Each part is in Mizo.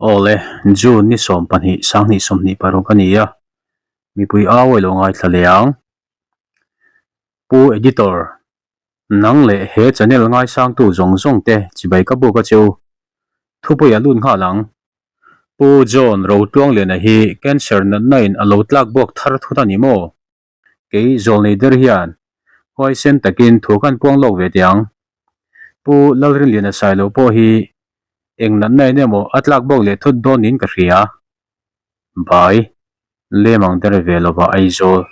Awle, June ni 12 2026 a ni a, mipui au a lo ngaithla leh ang. Pu Editor, nang leh he channel ngaisangtu zawng zawng te chibai ka buk a che u. Thupui a lut nghal ang. Pu John Rotluangliana hi cancer natna in a lo tlak buak thar thut a ni maw? Kei zawlnei der hian huaisen takin thu kan puang lawk ve teh ang. Pu Lalrinliana Sailo pawh hi eng natna in emaw a tlak bawk leh thut dawn niin ka hria. Bai, lem ang der ve lova Aizawl.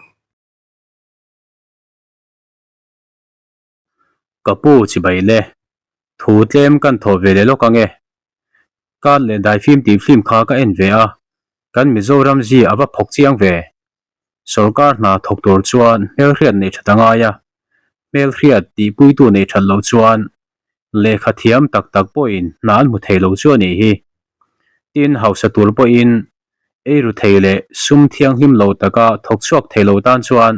Ka pu chibai le, thu tlem kan thawh ve leh lawk ange. Kat leh daifim tih film kha ka en ve a, kan Mizoram zi a va phawk chiang ve. Sorkar hna thawk tur chuan hmelhriat nei that a ngai a, hmelhriat tihpuitu nei that loh chuan lehkha thiam tak tak pawhin hna an hmu thei lo chu a nih hi. Tin, hausa tur pawhin eiru thei leh sum thianghlim lo taka thawk chhuak thei lo tan chuan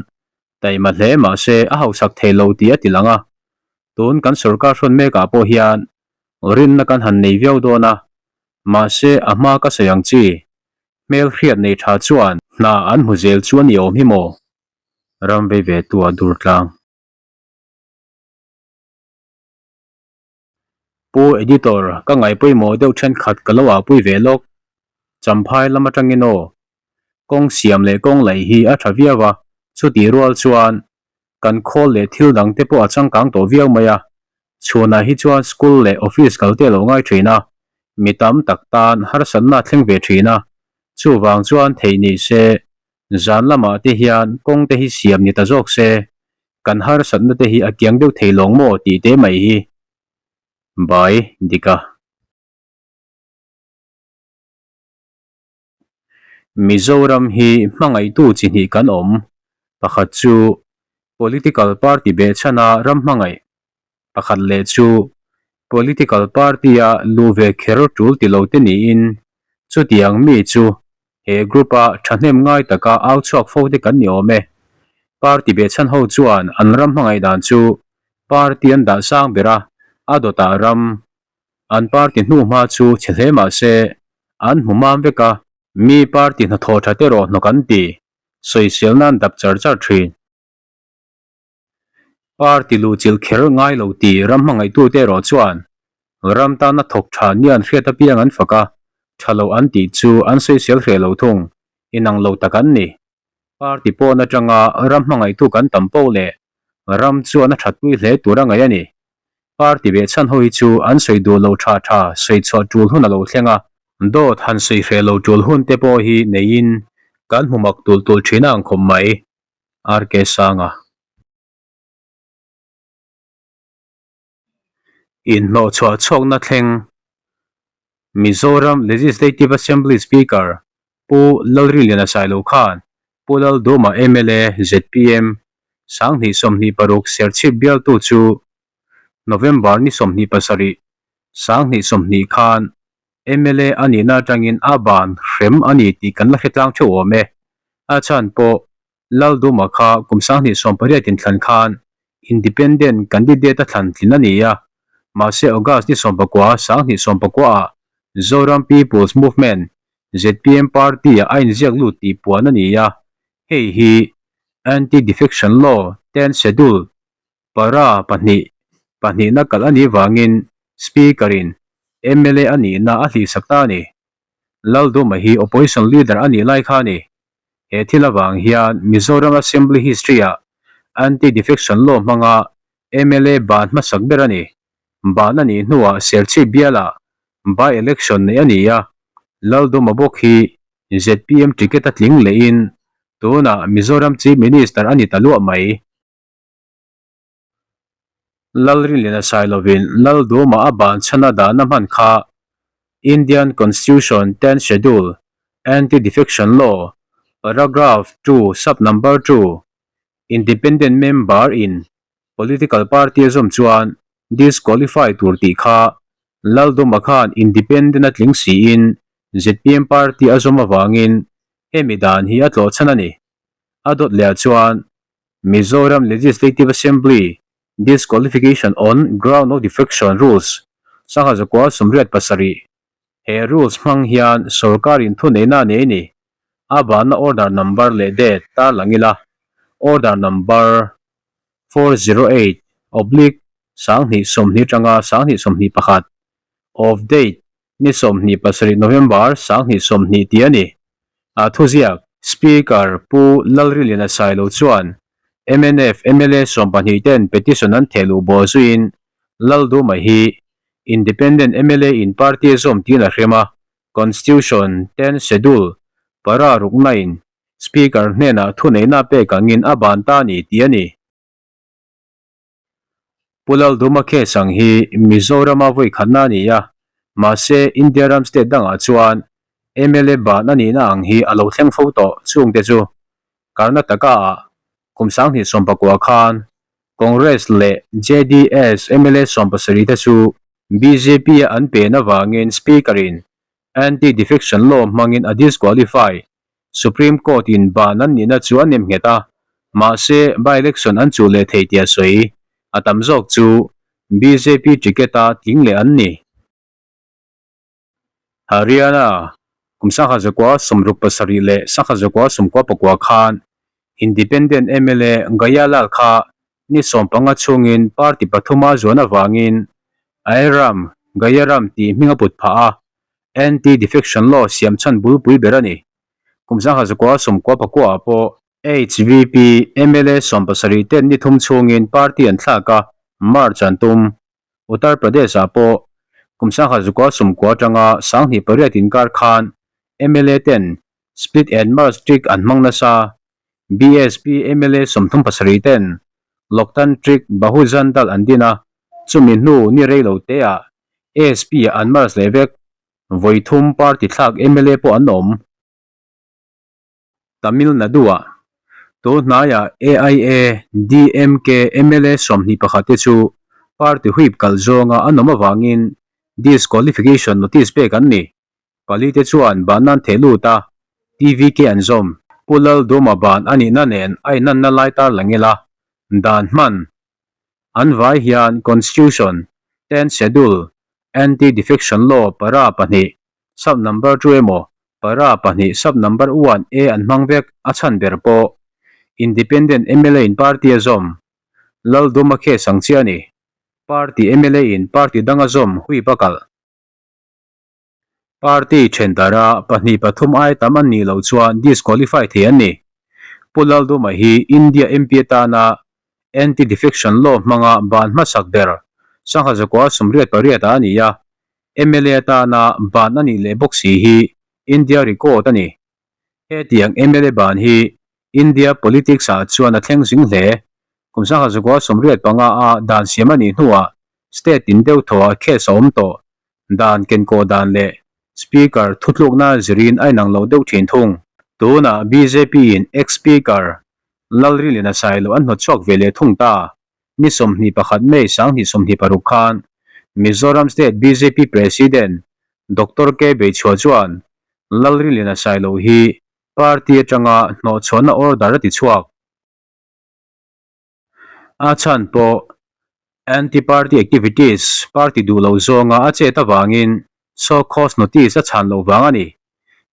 taima hle mah se a hausak thei lo tih a ti lang a, tun kan sorkar hrawn mekah pawh hian rinna kan han nei viau dawn a, mahse a hma ka sawi ang chi Hmel hriat nei tha chuan hna an hmu zel chu a ni awm hi maw? Ram vei ve tu a dur tlang. Pu Editor, ka ngaih pawimawh deuh thenkhat ka lo ahpui ve lawk. Champhai lam atangin aw. Kawng siam leh kawng laih hi a tha viau a, chutih rual chuan kan khawl leh thil dang te pawh a changkang tawh viau mai a, Chhuanah hi chuan school leh office kal te a lo ngai thin a, mi tam tak tan harsatna a thleng ve thin a, chuvang chuan theih ni se, zan lamah te hian kawng te hi siam ni ta zawk se, kan harsatna te hi a kiang deuh thei lawng maw tih te mai hi. Bai Dika. Mizoram hi hmangaihtu chi hnih kan awm, pakhat chu political party behchhana ram hmangaih, pakhat leh chu political party-a luh ve kher tul ti lo te niin chutiang mi chu he group-a thahnem ngai taka au chhuak fo te kan ni awm e. Party behchhan ho chuan an ram hmangaih dan chu party an dah sang ber a, a dawtah ram An party hnuhma chu chhe hle mah se, an hmu mam vek a. Mi party hnathawh that erawh hnawk an ti, sawisel nan dap char char thin. Party luhchilh kher ngai lo ti ram hmangaihtute erawh chuan ram tana thawk tha nia an hriat apiang an fak a, tha lo an tih chu an sawisel hreh lo thung, inang lo tak an ni. Party pawn atanga ram hmangaihtu kan tam poh leh ram chuan a thatpui hle tur a ngaih a ni. Party behchhan ho hi chu an sawi duh lo tha tha sawi chhuah tul hun a lo thleng a. Dawt han sawi hreh lo tul hun te pawh hi neiin kan hmu mak tul tul thin a ang khawp mai. RK Sanga. Inhnawhchhuah chhuakna thleng Mizoram Legislative Assembly Speaker Pu Lalrinliana Sailo khan Pu Lalduma mla zpm 2026 Serchhip bialtu chu November ni 27 2020 khan mla a nihna atangin a ban hrem a ni tih kan la hre tlang theuh awm e. A chhan pawh Lalduma kha kum 2018 inthlan khan Independent candidate a thlan tlin a ni a, mahse August ni 19 2019 ah Zoram People's Movement, zpm, party-ah a inziak lut tih puan a ni a, hei hi Anti-Defection Law, Tenth Schedule, para pahnih pahnihna kalh a nih vangin Speaker-in mla a nihna a hlihsak ta a ni. Lalduma hi Opposition Leader a nih lai kha a ni. He thil avang hian Mizoram Assembly history-ah Anti-Defection Law hmanga mla ban hmasak ber a ni. Ban a nih hnuah Serchhip bialah by-election neih a ni a, Lalduma bawk hi zpm ticket a tling lehin tunah Mizoram Chief Minister a ni ta luah mai. Lalrinliana Sailovin Lalduma a ban chhana dahna hman kha Indian Constitution Tenth Schedule Anti-Defection Law Paragraph 2 Sub Number 2 Independent Member in Political Party a zawm chuan disqualify tur tih kha Lalduma khan Independent a tling siin zpm Party a zawm avangin hemi dan hi a tlawh chhan a ni. A dawt leh chuan Mizoram Legislative Assembly Disqualification on Ground of Defection Rules, 1987. He rules hmang hian sorkarin thuneihna a nei a ni. A banna order number leh date tarlang ila, order number 408 oblique 2020 atanga 2021 of date ni 27 November 2020 tih a ni. A thuziak Speaker Pu Lalriliana Sailo chuan mnf mla 12 ten petition an thehluh bawh zuiin Lalduma hi Independent mla in party a zawm tiin a hrem a, Constitution ten Schedule para ruknain Speaker hnenah thuneihna pek angin a ban ta a ni tih a ni. Pu Lalduma case ang hi Mizorama vawi khatna a ni a, mahse India ram state dangah chuan mla ban a nihna ang hi a lo thleng fo tawh chungte chu Karnataka ah kum 2019 khan Congress leh JDS mla 70 te chu bjp a an pen avangin Speaker in Anti-Defection Law hmangin a disqualify. Supreme Court in ban an nihna chu a nem nghet a, mahse by-election an chuh leh thei tih a sawi. A tam zawk chu bjp ticket a tling leh an ni. Haryana, kum 1967 leh 1994 khan Independent mla Gaya Lal kha ni 15 chhungin party pathuma zuan avangin Airam, Gayaram tih hming a put phah a, Anti-Defection Law siam chhan bulpui ber a ni. Kum 1999 ah pawh HVP mla 70 ten ni thum chhungin party an thlak a, merge an tum. Uttar Pradesh ah pawh kum 1990 atanga 2008 inkar khan mla ten split and merge trick an hmang nasa. BSP mla 37 ten Loktantrik Bahujan Dal an din a, chumi hnu ni rei lo te ah ASP ah an merge leh vek. Vawi thum party thlak mla pawh an awm. Tamil Nadu-ah tun hnaiah AIA DMK mla 21 te chu party whip kalh zawnga an awm avangin disqualification notice pek an ni. Pali te chuan ban an theh lut a, TVK an zawm. Pu Lalduma ban a nihna nen a inanna lai tarlang ila, dan hman an vai hian Constitution, Tenth Schedule, Anti-Defection Law para pahnih, sub number two emaw para pahnih sub number one A an hmang vek a chhan ber pawh Independent mla in party a zawm Lalduma case ang chiah a ni. Party mla in party dang a zawm hui bakal. Party thendara pahnih pathum ai tam an nih loh chuan disqualify thei an ni. Pu Lalduma hi India MP atana Anti-Defection Law hmanga ban hmasak ber 1988 ah a ni a, mla atana ban a nih leh bawk si hi India record a ni. Hetiang mla ban hi India politics ah chuan a thleng zing hle. Kum 1985 a dan siam a nih hnuah state in deuh thaw ah case a awm tawh. Dan kenkawh dan leh Speaker thutlukna zirin a inang lo deuh thin thung. Tunah bjp in ex-Speaker Lalrinliana Sailo an hnawtchhuak ve leh thung ta. Ni 21 May 2026 khan Mizoram State bjp President Doctor K Beichhua chuan Lalrinliana Sailo hi party atanga hnawhchhuahna order a ti chhuak. A chhan pawh anti-party activities, party duh loh zawnga a chet avangin show cause notice a chhan loh vang a ni.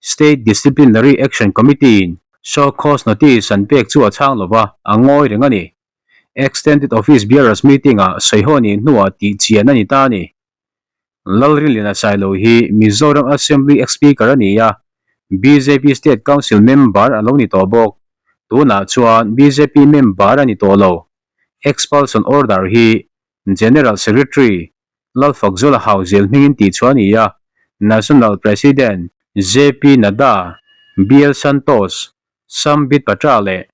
State Disciplinary Action Committee-in show cause notice an pek chu a chhang lova, a ngawi reng a ni. Extended Office Bearers Meeting-ah sawihaw nih hnuah tih chian a ni ta a ni. Lalrinliana Sailo hi Mizoram Assembly ex-Speaker a ni a, bjp State Council member a lo ni tawh bawk. Tunah chuan bjp member a ni tawh lo. Expulsion order hi General Secretary Lalfakzula Hauzel hmingin tihchhuah a ni a, National President JP Nadda, BL Santosh, Sambit Patra leh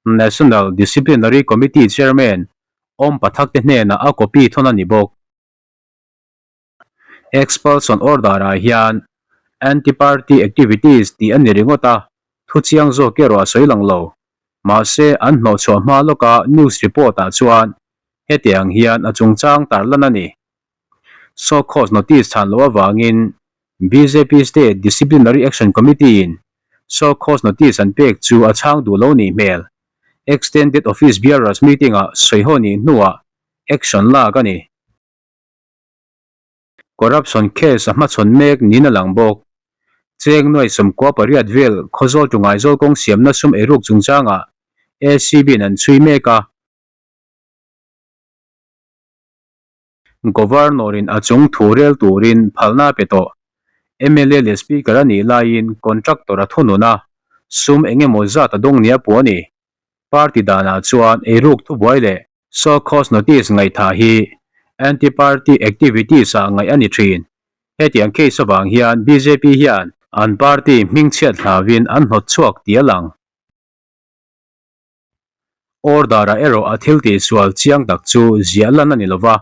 National Disciplinary Committee Chairman Om Pathak te hnenah a copy thawn a ni bawk. Expulsion order ah hian anti-party activities tih a ni ringawt a, thu chiang zawk erawh a sawi lang lo. Mahse, an hnawhchhuah hma lawka news report ah chuan hetiang hian a chungchang tarlan a ni. Show cause notice chhan loh avangin bjp State Disciplinary Action Committee in show cause notice an pek chu a chhang duh lo nih hmel. Extended Office Bearers meeting ah sawihaw nih hnuah action lak a ni. Corruption case a hmachhawn mek niin a lang bawk. Cheng nuai 98 vel Khawzawl to Ngaizawl kawng siamna sum eiruk chungchangah ACB-in an chhui mek a. Governor-in a chung thu rel turin phalna a pe tawh. Mla leh Speaker a nih laiin contractor a thunun a, sum eng emaw zat a dawng nia puh a ni. Party danah chuan eiruk thubuai leh show cause notice ngaihthah hi anti-party activities ah ngaih a ni thin. Hetiang case avang hian bjp hian an party hmingchhiat hlauin an hnawt chhuak tih a lang. Order-ah erawh a thil tihsual chiang tak chu ziah lan a ni lova,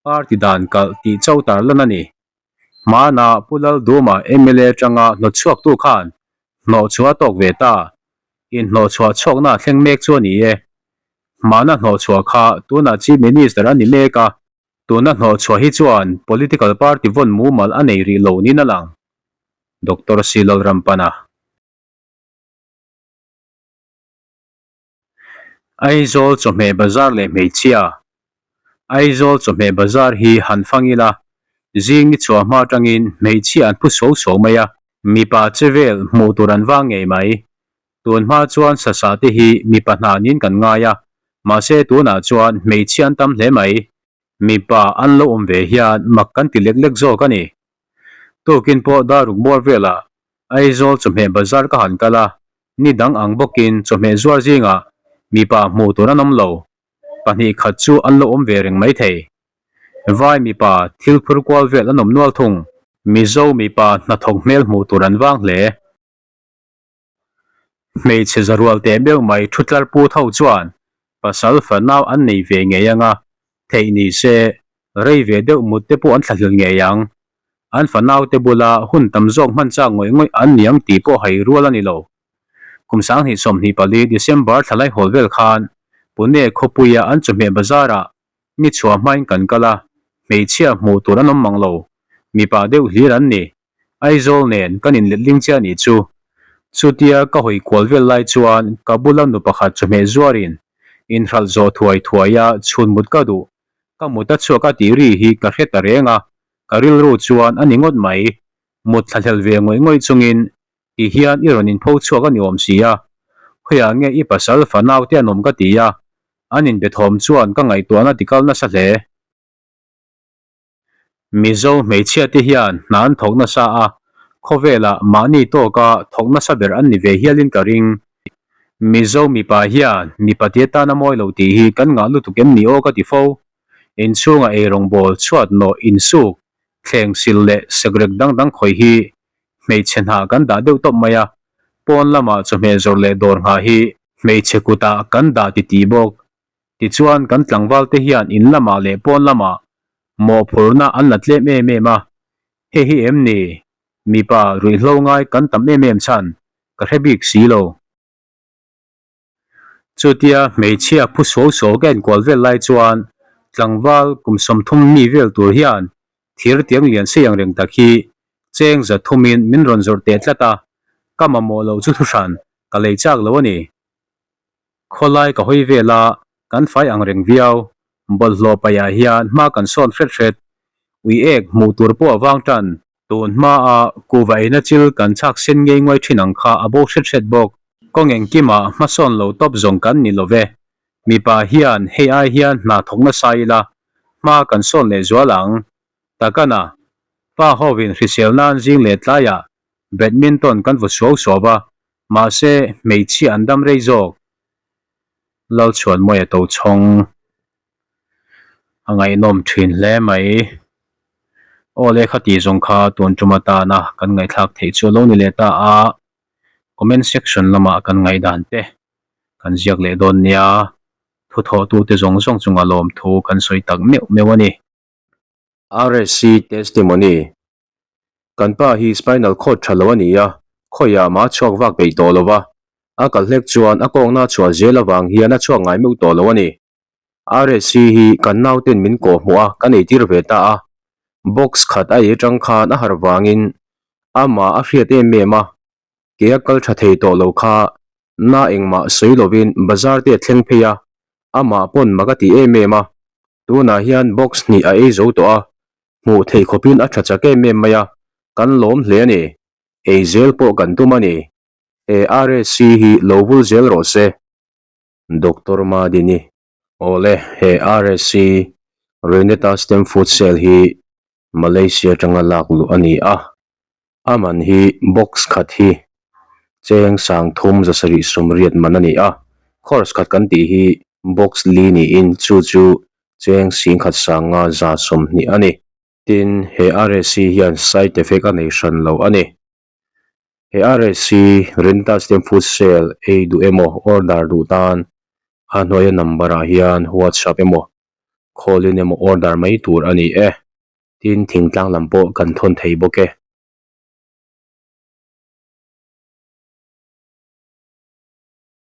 party dan kalh tih cho tar lan a ni. Hmana Pu Lalduma mla atanga hnawtchhuaktu khan hnawhchhuah a tawk ve ta, inhnawhchhuah chhawkna a thleng mek chu a ni e. Hmana hnawhchhuah kha tunah Chief Minister a ni mek a, tuna hnawhchhuah hi chuan political party vawn mumal a nei rih lo niin a lang. Doctor C. Lalrampana. Aizawl chawhmeh bazar leh hmeichhia Aizawl chawhmeh bazar hi han fang ila, zing ni chhuah hma atangin hmeichhia an phu suau suau mai a, mipa che vel hmuh tur an vang ngei mai. Tun hma chuan sasa te hi mipa hna niin kan ngai a, mahse tunah chuan hmeichhia an tam hle mai. Mipa an lo awm ve hian mak kan ti lek lek zawk a ni. Tukin pawh daruk bawr velah Aizawl chawhmeh bazar ka han kal a, ni dang ang bawkin chawhmeh zuar zingah mipa hmuh tur an awm lo, 2 khat chu an lo awm ve reng maithei. Vai mipa thil phur kual vel an awm nual thung. Mizo mipa hnathawk hmel hmuh tur an vang hle. Hmeichhe zarual teh meuh mai thu tlar pu tho chuan pasal fanau an nei ve ngei ang a, theih ni se rei ve deuh mut te pawh an thlahlel ngei ang. An fanau te bula hun tam zawk hman chak ngawih ngawih an ni ang tih pawh hai rual a ni lo. Kum 2024 December thlalai hawl vel khan Pune khawpuia an chawhmeh bazar ah ni chhuah hmain kan kal a, hmeichhia hmuh tur an awm mang lo, mipa deuh hlir an ni. Aizawl nen kan inletling chiah nih chu. Chutia ka hawi kual vel lai chuan ka bula nu pakhat chawhmeh zuarin inhralh zawh thuai thuai a chhun mut ka duh, ka mut a chhuak a tih ri hi ka hre ta reng a, ka rilru chuan a ni ngawt mai. Mut thlahlel ve ngawih ngawih chungin ti hian i rawn inpho chhuak a ni awm si a, khawiah nge i pasal fanau te an awm ka ti a, an inbe thawm chuan ka ngaihtuahna tikal nasa hle. Mizo hmeichhia te hian hna an thawk nasa a, khawvelah mahni tawka thawk nasa ber an ni ve hialin ka ring. Mizo mipa hian mipa ti atan a mawi lo tih hi kan ngah lutuk em ni aw ka ti fo. Inchhunga eirawngbawl chhuat nawh insuk, thleng sil leh sekrek dang dang khawih hi hmeichhe hna kan dah deuh tawp mai a, pawn lama chawhmeh zawrh leh dawr nghah hi hmeichhe kutah kan dah titih bawk. Tichuan kan tlangval te hian in lamah leh pawn lamah mawhphurhna an la tlem em em a, hei hi em ni? Mipa ruihhlo ngai kan tam em em chhan ka hre bik si lo. Chutia hmeichhia phu suau suau ka enkual vel lai chuan tlangval kum 30 mi vel tur hian thir tiang lian sei ang reng tak hi cheng 300 in min rawn zawrh teh tlat a, ka mamawh loh chu thuhran ka lei chak lo a ni. Khawlai ka hawi vel a, kan fai ang reng viau. Bawlhhlawh paihah hian hma kan sawn hret hret. Ui ek hmuh tur pawh a vang tan. Tun hmaa kuhva eina chil kan chhak sen ngei nguai thin ang kha a bo hret hret bawk. Kawng engkimah hmasawn lo tawp zawng kan ni lo ve. Mipa hian hei ai hian hna thawk nasa ila, hma kan sawn leh zual ang. Takana, pa hovin hrisel nan zing leh tlaiah badminton kan vaw suau suau va, Mahse, hmeichhia an dam rei zawk. Lalchhuanmawia Tochhawng a ngaihnawm thin hle mai. Aw le khati zawng kha tun tum atana kan ngaihthlak theih chu a lo ni leh ta a, comment section lamah kan ngaihdan te kan ziak leh dawn nia, thuthawhtute zawng zawng chunga lawmthu kan sawi tak meuh meuh a ni. RSC Testimony Kan pa hi spinal cord tha lo a ni a, khawiah mah a chhuak vak peih tawh lo va, a kal hlek chuan a kawngna a chhuah zel avang hian a chhuak ngai meuh tawh lo a ni. RSC hi kan nauten min kawh hmuh a, kan eitir ve ta a, box khat a ei atang khan a harh vangin amah a hriat em em a, ke a kal tha thei tawh lo kha na engmah sawi lovin bazar te a thleng phei a, amah pawn mak a ti em em a, tunah hian box hnih a ei zo tawh a. Hmuh theih khawpin a tha chak em em mai a, kan lawm hle a ni. Ei zel pawh kan tum a ni. He RSC hi lo vul zel rawh se. Doctor Madini. Awle, he RSC, Reneta Stem Food Cell hi Malaysia atanga lak luh a ni a, a man hi box khat hi cheng 3000 780 man a ni a, course khat kan tih hi box li niin chu chu cheng 10,000 520 a ni. Tin, he RSC hian side effect a nei hran lo a ni. He RSC Rental Stem Food Sale ei duh emaw order duh tan a hnuaia number ah hian WhatsApp emaw call in emaw order mai tur a ni e. Tin, thingtlang lam pawh kan thawn thei bawk e.